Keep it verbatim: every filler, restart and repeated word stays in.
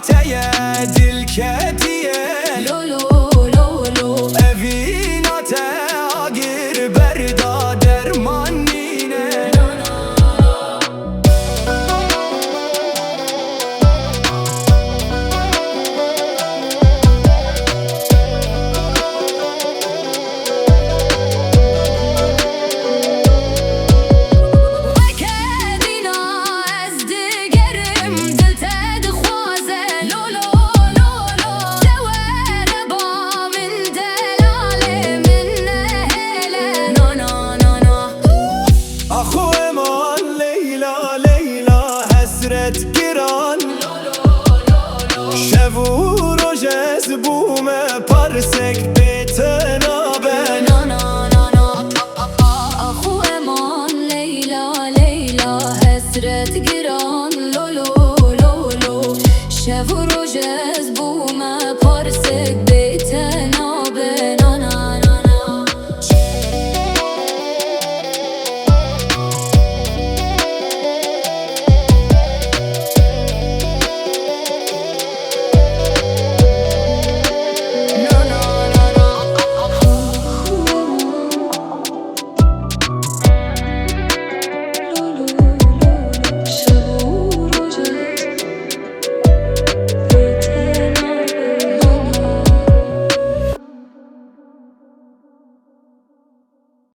Te ye dil ketiye. Lo, lo, lo, lo. Evîna te agir berda derman nîne. Weke dîna ez digerim, dil te dixwaze. Lo, lo, lo, lo. De were ba min delalê min nehêle. Na, na, na, na. Axo eman Leyla, Leyla, hesret giran. Şev û roj ez bûme parsek bê te nabe. Na, na, na, na. Axo eman Leyla, Leyla, hesret giran. Lo, lo, lo, lo. Şev û roj ez